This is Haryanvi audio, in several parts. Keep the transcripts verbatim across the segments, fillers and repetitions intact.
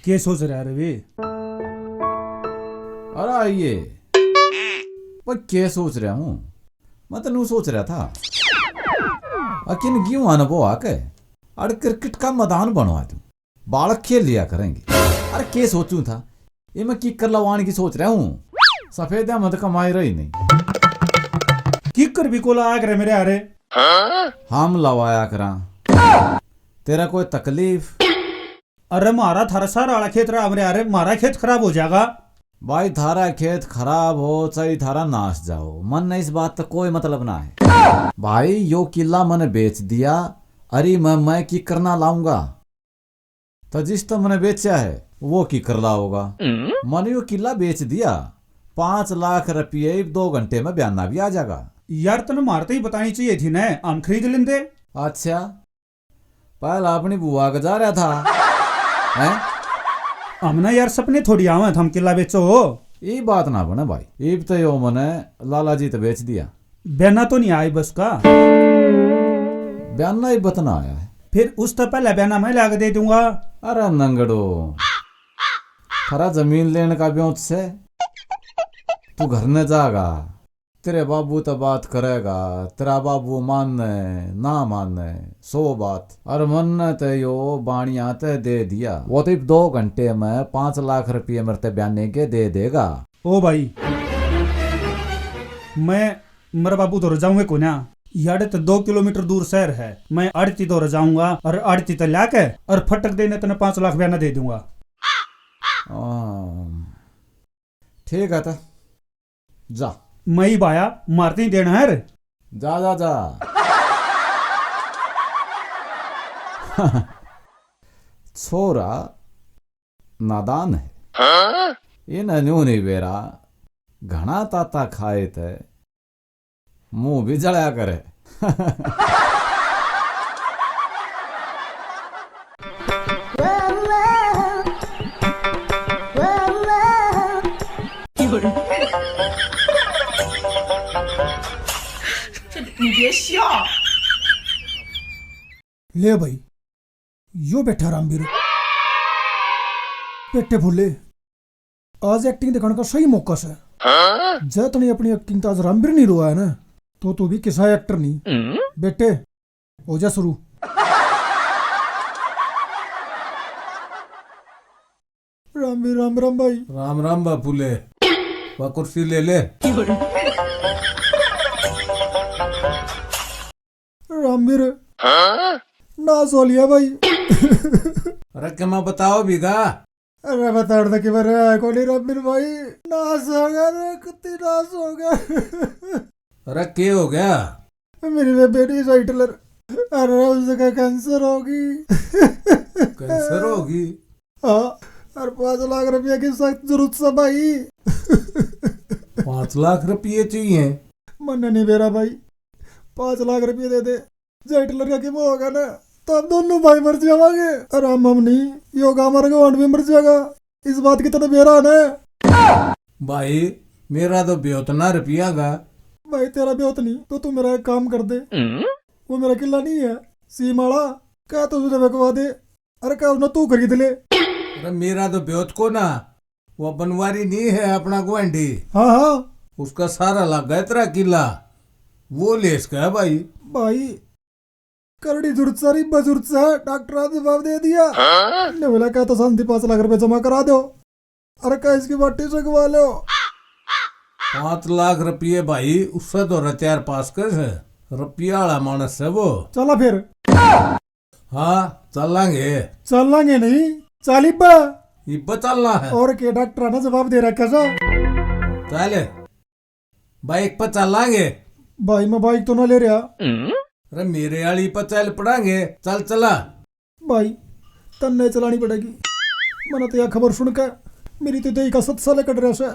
के सोच रहा रे वे? अरे आइए, पर के सोच रहा हूँ? मैं तो न्यू सोच रहा था, अकिन गेहूं आने वो आके अड़ क्रिकेट का मैदान बनवा दूं, बालक खेल लिया करेंगे। अरे के सोचूं था, ये मैं किकर लवान की सोच रहा हूँ। सफेदा में तो कमाई रही नहीं। किकर भी कोला आग रे मेरे हारे। हम लवाया करा। तेरा कोई तकलीफ? अरे म्हारा थारा सारा आला खेत रहा मेरे हारे, म्हारा खेत खराब हो जाएगा। भाई, थारा खेत खराब हो चाहे थारा नाश जाओ, मन ने इस बात का कोई मतलब ना है। भाई, यो किला मने बेच दिया, अरे मैं, मैं किकर ना लाऊंगा। तो जिस तो मने बेचा है, वो किकर लाओगा? मने यो किला बेच दिया, पाँच लाख रुपये दो घंटे में बयाना भी आ जाएगा। यार, तने मारते ही बतानी चाहिए थी ना, हम खरीद लेंदे। अच्छा, पहला अपनी बुआ के जा रहा था, हैं? हमने यार सपने थोड़ी आवे, थम किला बेचो हो। ये बात ना बने भाई, इब तो यो मने लाला जी तो बेच दिया। बयाना तो नहीं आई बस का। बयाना ही बतना आया है। फिर उस तो पहले बयाना मैं लाके दे दूंगा। अरे नंगड़ो, थारा जमीन लेने का ब्योंत से, तू घर ने जागा, तेरे बाबू तो बात करेगा, तेरा बाबू माने ना माने, सौ बात। अरे मन्ने तो यो बाणिया ते दे दिया, वो तो इब दो घंटे में पाँच लाख रुपये मेरे ते बयाने के दे देगा। ओ भाई, मैं मेरे बाबू तो रजाऊंगे कोन्या। याडे तो दो किलोमीटर दूर शहर है, मैं आड़ती तो रजाऊंगा और आड़ती तो लाके और फटक देने तने पाँच लाख बयाना दे दूंगा। हाँ, ठीक है तो जा। मई बाया, मारते ही देना है रे। जा, जा, जा। छोरा नादान है। इन न्यू नहीं बेरा, घणा ताता खाए ते मुंह भी जलया करे। ले भाई, यो बैठा रामवीर। बेटे भोले, आज एक्टिंग दिखाने का सही मौका से। जै तने अपनी एक्टिंग तो आज रामवीर नहीं रोया है ना, तो तू भी किसा एक्टर नहीं। बेटे, हो जा शुरू। रामवीर, राम राम भाई। राम राम बापू, ले वा कुर्सी ले ले। रामवीर, नाश हो लिया भाई। अरे के मैं बताओ भीगा। अरे बताड़ दे के बारे आया कोनी रामवीर भाई, नाश हो गया रे, कुत्ती नाश हो गया। अरे के हो गया? मेरी वे बेटी से हिटलर, अरे उसका कैंसर होगी। कैंसर होगी? हाँ, और पाँच लाख रुपया की सख्त जरूरत से भाई। पाँच लाख रुपये चाहिए? मन्ने नहीं बेरा भाई, पाँच लाख रुपये दे दे। जे हिटलर का किमो होगा ना, तो हम दोनों भाई मर जावांगे। और हम, हम नहीं, ये होगा हमारा गवांड भी मर जाएगा। इस बात की तने बेरा ना। भाई, मेरा तो ब्योत ना रुपया का। भाई, तेरा ब्योत नहीं, तो तू मेरा एक काम कर दे। वो मेरा किला नहीं है, सीम वाला, क्या तो तुझे बिकवा दे। अरे क्या उसने तू खरीद ले। अरे मेरा तो ब्योत को ना, वो बनवारी नहीं है अपना गुआंढी। हाँ, हाँ। उसका सारा लग गया तेरा किला, वो ले इसका है भाई। भाई, करड़ी जुर्चा री बजुर्चा, डॉक्टर ने जवाब दे दिया। ने बोला क्या तो शांति पाँच लाख रुपए जमा करा दो। अरे का इसकी बाटी चकवा लो। पाँच लाख रुपये भाई, उससे तो रत्यार पास कर से, रुपया वाला मानस है वो। चला फिर। हाँ, चलांगे। चलांगे नहीं, चाल इब्बा। इब्बा चलना है। और के डॉक्टर ने जवाब दे रखा सा। चल, बाइक पर चलांगे। भाई, मैं बाइक तो ना ले रहा। अरे, मेरे वाली पर चल पड़ांगे, चल चला। भाई, तन्ने चलानी पड़ेगी। मैंने तो यह खबर सुनकर मेरी तो देही का सत साल कट रहा है।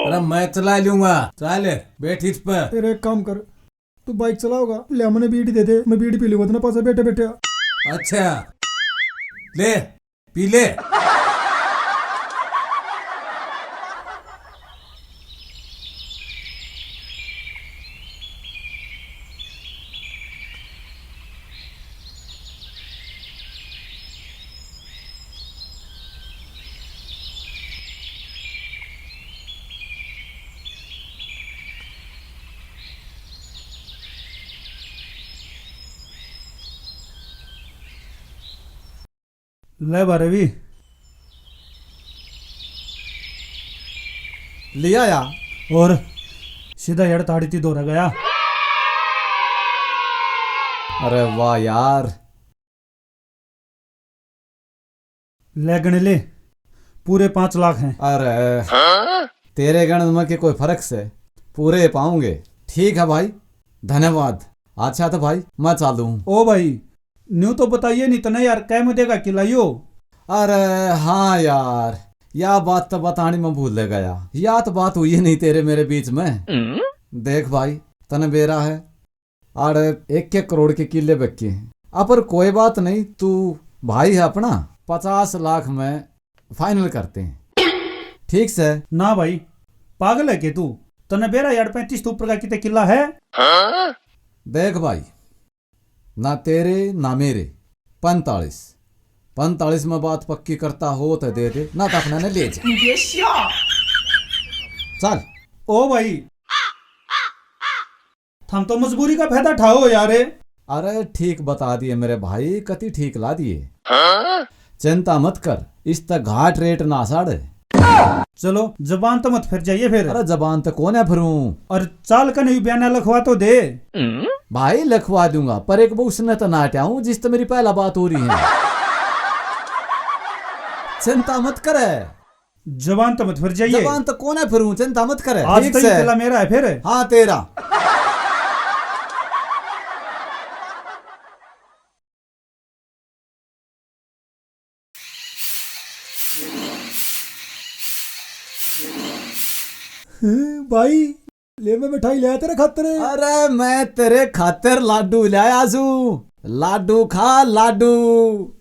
अरे, मैं चला लूंगा, चल बैठ इस पर। तेरे एक काम कर, तू बाइक चलाओगा, ले मैंने बीड़ी दे दे, मैं बीड़ी पी लूंगा इतना पासा बैठे बैठे। अच्छा, ले पी ले। ले बा रवि। लिया या। और सीधा यार ताड़ी ती धोरे गया। अरे वाह यार। ले गण ले, पूरे पाँच लाख हैं। अरे, तेरे गण में के कोई फर्क से, पूरे पाऊंगे। ठीक है भाई, धन्यवाद। अच्छा तो भाई, मैं चालू हूँ। ओ भाई, न्यू तो बताइए नहीं तने यार, कै में देगा किला यो? अरे हाँ यार, या बात तो बतानी मैं भूल गया। या तो बात हुई नहीं तेरे मेरे बीच में। देख भाई, तने बेरा है, आड़े एक एक करोड़ के किले बिके हैं। अब पर कोई बात नहीं, तू भाई है अपना, पचास लाख में फाइनल करते हैं। ठीक से? ना भाई, पागल है के तू? तन्ने बेरा यार पैंतीस तो ऊपर का किते किला है? देख भाई, ना तेरे ना मेरे, पैंतालीस। पैंतालीस में बात पक्की करता हो तो दे दे, ना तो अपने ने ले जा। चल। ओ भाई, थम तो मजबूरी का फायदा ठाओ यार। अरे ठीक बता दिए मेरे भाई, कति ठीक ला दिए। चिंता मत कर, इस तक घाट रेट ना साड़े। चलो, जबान तो मत फिर जाइए फिर। अरे जबान तो कोन्या फिरूं। और चाल कने यू बयाना लिखवा तो दे। भाई लिखवा दूंगा, पर एक वो उसने तो ना हटाऊं जिस तो मेरी पहला बात हो रही है। चिंता मत करे। जबान तो मत फिर जाइए। जबान तो कोन्या फिरूं, चिंता मत करे। आज ठीक तो ये से। किला मेरा है फिर। हाँ, तेरा। हम्म, भाई, ले मैं मिठाई लाया तेरे खातर। अरे, मैं तेरे खातर लाडू लाया सू। लाडू खा, लाडू।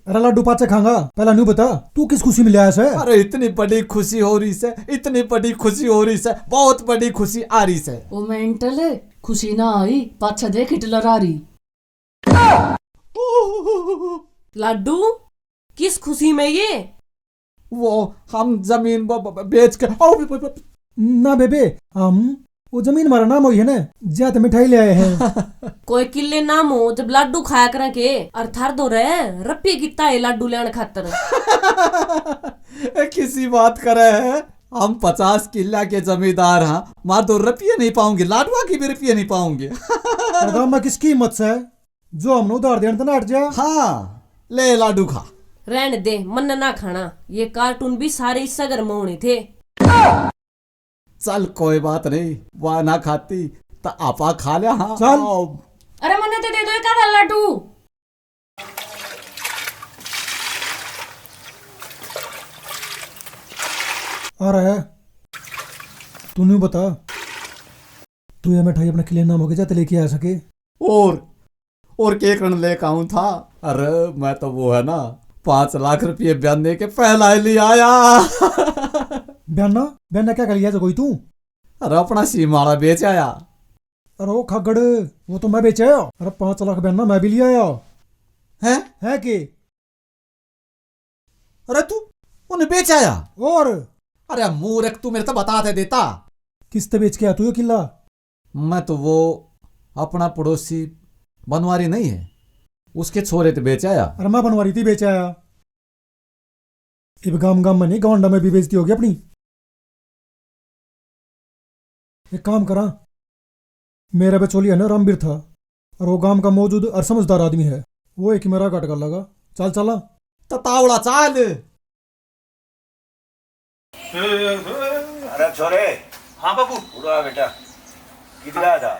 अरे, लाडू पाछे खांगा, पहला न्यू बता, तू किस खुशी में लाया से? अरे, इतनी बड़ी खुशी हो रही से, इतनी बड़ी खुशी हो रही से, बहुत बड़ी खुशी आ रही से। ओ मेंटल, खुशी ना आई, पाछे देख हिटलर आ रही। लाडू, किस खुशी में ये? वो हम जमीन ब-, ब-, ब-, बेच के, ओ, ब-, ब-, ब-, ना बेबे, हम वो जमीन हमारा नाम हुई है ना, ज्यादा मिठाई ले आए हैं। कोई किले नाम हो जब लाडू खाया करें के, और थार दो रहे रपिए कितना है लाडू लेने खातर। ए, किसी बात करे है, हम पचास किला के जमींदार हाँ, मार दो रपिए नहीं पाऊंगे, लाडुआ की भी रपिए नहीं पाऊंगे। अरे गामा किसकी हिम्मत से? जो हमने उधार देने तो ना हट जा। हाँ, ले लाडू खा। रहने दे, मन्ने ना खाना। ये कार्टून भी सारे इस घर में होने थे। चल, कोई बात नहीं, वह ना खाती तो आपा खा लिया। हाँ, चल। आओ। अरे, मन्ने तो दे दो एक आधा लाडू। आ रहा है, तू न्यू बता, तू ये मिठाई अपने किले नाम होके जाते लेके आ सके। और, और के करण लेके आऊं था? अरे, मैं तो वो है ना, पाँच लाख रुपये बयाने के पहला ही ले आया। बयाना? बयाना क्या कर लिया जो कोई तू? अरे, अपना सीम वाला बेच आया। अरे ओ खागड़, वो तो मैं बेच आया। अरे पाँच लाख बयाना मैं भी ले आया। हैं? है के? अरे तू उन्हें बेच आया? और? अरे मूर्ख, तू मेरे तो बता दे देता। किस ते बेच के आया तू ये किला? मैं तो वो अपना पड़ोसी बनवारी नहीं है, उसके छोरे ते बेच आया। अरे मैं बनवारी थी बेच आया। इब गाम गाम में नहीं, गवांडा में भी बेइज्जती होगी अपनी। एक काम करा, मेरा बिचौलिया है ना रामबीर था, और वो गांव का मौजूद और समझदार आदमी है, वो एक मेरा घाट कर लगा। चल चला। तो तावड़ा चाल। अरे छोरे। हाँ बाबू। उड़ा बेटा, किधर आया था?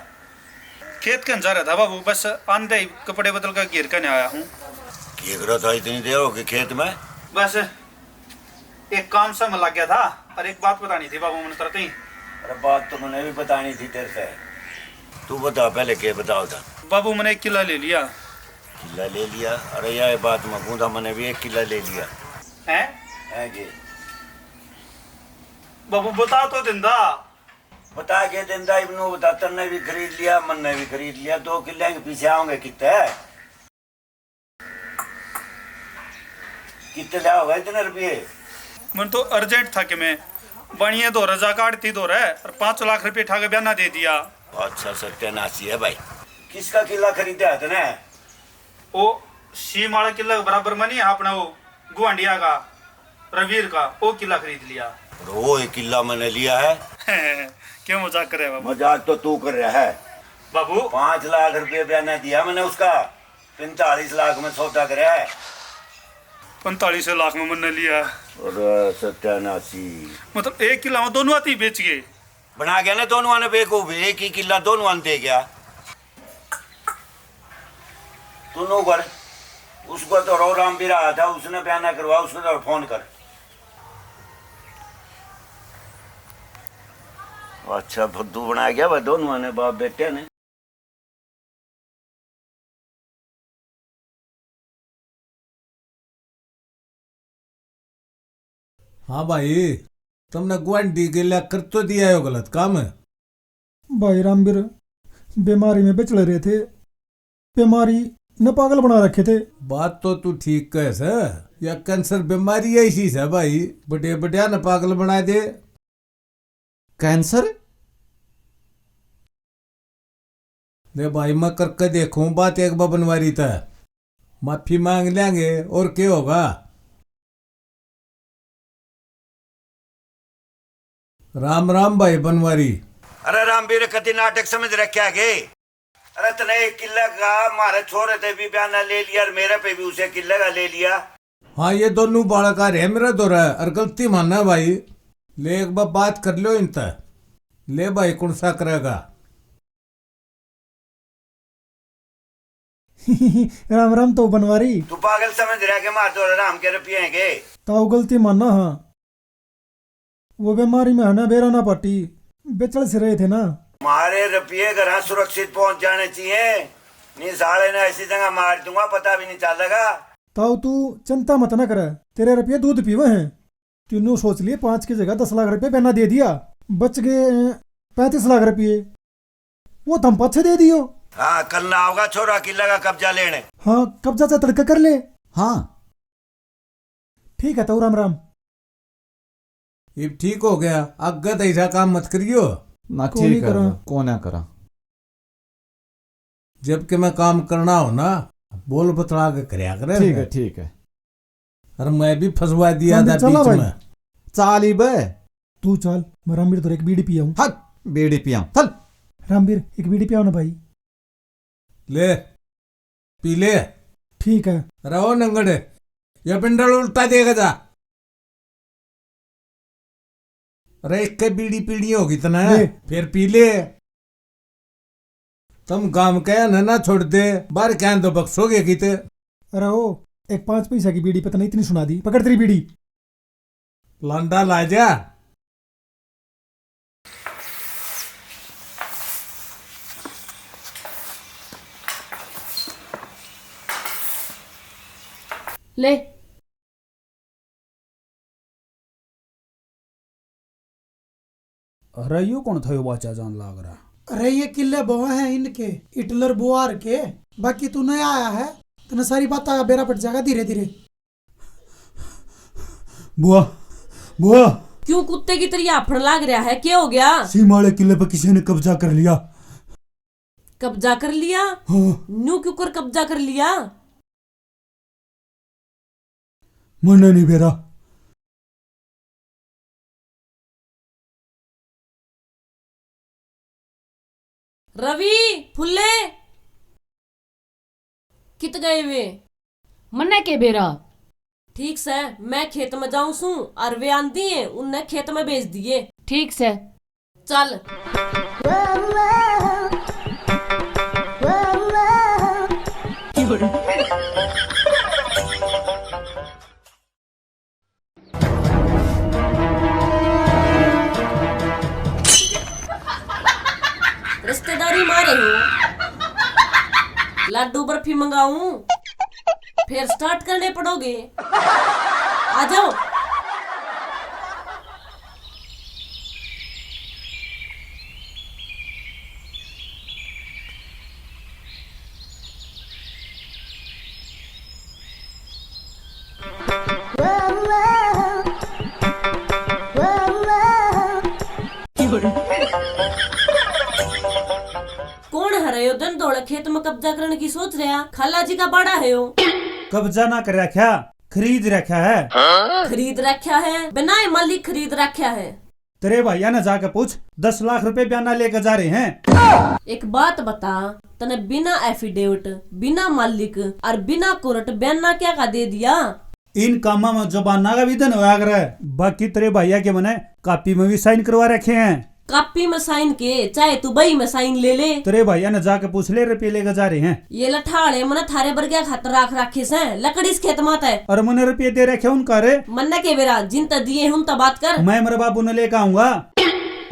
खेत कन जा रहा था बाबू, बस आंदे ही कपड़े बदल कर घेर कर आया हूँ। क्या करो था इतनी देर होगी खेत में? बस एक काम से मैं लग गया था, और एक बात बतानी थी बाबू मैंने तेरे तई। अरे बात तो मैंने भी बतानी थी तेरे से, तू बता पहले के बताओ था। बाबू मैंने एक किला ले लिया। किला ले लिया? अरे यह बात मैं कहूँ था, मैंने भी एक किला ले लिया। हैं? है जी। बाबू बता तो दिंदा। बता के दिंदा, इबनू बता, तन्ने भी खरीद लिया, मन्ने भी खरीद लिया, दो किले के पीछे आओगे कितने? कितने लिया होगा इतने रुपये? मन तो अर्जेंट था कि मैं बनिए धोरे जा, काटती धोरे, और पाँच लाख रुपये ठा के बयाना दे दिया। अच्छा सत्यानाशी है भाई। किसका किला खरीदा है तने? ओ सीम वाला किला के बराबर में नहीं है अपना वो गुआंढिया का, रवीर का, वो किला खरीद लिया। वो एक किला मैंने लिया है। क्यों मजाक करे बाबू? मजाक तो तू कर रहा है। बाबू। पाँच लाख रुपये बयाना दिया मैंने उसका, पैंतालीस लाख में सौदा करे है। पैंतालीस लाख में मैंने लिया। अरे सत्यानाशी। मतलब एक किला में दोनों हाथी बेच गए। बना गया ना दोनों ने बेवकूफ, एक ही किला दोनों ने दे गया। तू नो कर, उसको तो रो राम भी रहा था, उसने बयाना करवा, उसको तो फोन कर। अच्छा, फुद्दू बना गया वह दोनों ने, बाप बेटे ने। हाँ भाई, तुमने गुआंढी के लिए कर तो दिया है गलत काम। भाई रामवीर, बीमारी में बिचले रहे थे, बीमारी ने पागल बना रखे थे। बात तो तू ठीक कहे से, या कैंसर बीमारी ऐसी से भाई, बड़े बड़े ने पागल बना दे। कैंसर? ले भाई, मैं करके देखूं बात एक बार बनवारी तै, माफी मांग लेंगे और के होगा। राम राम भाई बनवारी। अरे रामवीर, कति नाटक समझ रख्या के? अरे तने एक किले का मारे छोरे ते भी बयाना ले लिया और मेरे पे भी उसे किले का ले लिया। हाँ, ये दोनों बालक आ रहे मेरे धोरे और गलती माना भाई। ले एक बार बात कर लो इनते। ले भाई, कौन सा करेगा? राम राम तो बनवारी। तू पागल समझ रहा के मार तो राम के रुपये हैं के? ताऊ गलती मानना हाँ। वो बीमारी में है ना बेरा ना पाटी, बेचल से रहे थे ना। मारे रुपये घर सुरक्षित पहुंच जाने चाहिए, नहीं साले ने ऐसी जगह मार दूंगा, पता भी नहीं चलेगा। ताऊ तू चिंता मत ना करे, तेरे रुपये दूध पीवे हैं। तू न्यू सोच लिए, पाँच की जगह दस लाख रुपये बयाना दे दिया, बच गए, अ, पैंतीस लाख रुपये। वो तम पाछे दे दियो। हाँ, कल ना आओगा छोरा किला का कब्जा लेने। हाँ, कब्जा से तड़का कर ले। हाँ। ठीक है, ताऊ राम राम। इब ठीक हो गया, आगे तो ऐसा काम मत करियो। ना, कोनी ठीक है, करा। कोना करा। जबकि मैं काम करना हो ना, बोल बतला के करया करे। ठीक है, ठीक है। अरे मैं भी फंसवा दिया था बीच में। चाल ही बे। तू चाल, मैं रामवीर तो एक बीड़ी पी आऊं। हट, बीड़ी पी आऊं, चल। रामवीर, एक बीड़ी पियाओ ना भाई। ले, पी ले। ठीक है। रहो नंगड़, या पिंडल उल्टा देगा जा। अरे, एक के बीड़ी पीनी होगी तने, ले। फिर पी ले। तुम गांव के ने ना छोड़ दे, बाहर क्या तो बक्सोगे किते। अरे ओ, एक पाँच पैसा की बीड़ी पे तने इतनी सुना दी, पकड़ तेरी बीड़ी। लांडा ला जा। ले। अरे, यो कौन था यो बाचा जान लाग रहा? अरे, ये किले बुआ हैं इनके, हिटलर बुआ के। बाकी तू नया आया है, तने सारी बात का बेरा पट जाएगा धीरे धीरे। बुआ, बुआ। क्यों कुत्ते की तरह हाफण लाग रहा है? क्या हो गया? सीमा वाले किले पर किसी ने कब्जा कर लिया। कब्जा कर लिया? हाँ। न्यू क्यों कर कब्जा कर लिया? मन्ने नहीं बेरा। रवि, फुल्ले, कित गए वे? मन्ने के बेरा? ठीक सै, मैं खेत में जाऊं सूं, अर वे आंदी हैं, उनने खेत में भेज दिए। ठीक सै। चल। रिश्तेदारी मारे हो, लाडू बर्फी मंगाऊं, फिर स्टार्ट करने पड़ोगे। आ जाओ। कौन है यो दिन धोले खेत में कब्जा करने की सोच रहा? खाला जी का बाड़ा है यो। कब्जा ना कर रखा, खरीद रखा है। खरीद रखा है? बिना ही मालिक खरीद रखा है। तेरे भैया ने जाके पूछ, दस लाख रुपए बयाना लेके जा रहे हैं। एक बात बता, तने बिना एफिडेविट, बिना मालिक और बिना कोर्ट बयाना क्या का दे दिया? इन कामा में जबाना का भी धन होया करे। बाकी तेरे भैया के मने कापी में भी साइन करवा रखे हैं। कापी में साइन के, चाहे तू बही में साइन ले ले। तेरे भैया ने जाके पूछ ले, रुपये लेके जा रहे हैं। ये लठाले मने थारे बरग्या खातर राख राखे से, लकड़ी इस खेत माते। और मने रुपये दे रखे उनका रे। मन्ने के बेरा, जिन त दिए उन त बात कर। मैं मेरे बाबू ने लेके आऊंगा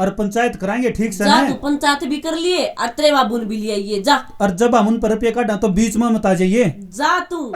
और पंचायत कराएंगे ठीक से जा ना। तू पंचायत भी कर लिए और तेरे बाबू ने भी ले आइए, जा। और जब हम उन पर रुपये काटा तो बीच में मत आ जाइए। जा तू।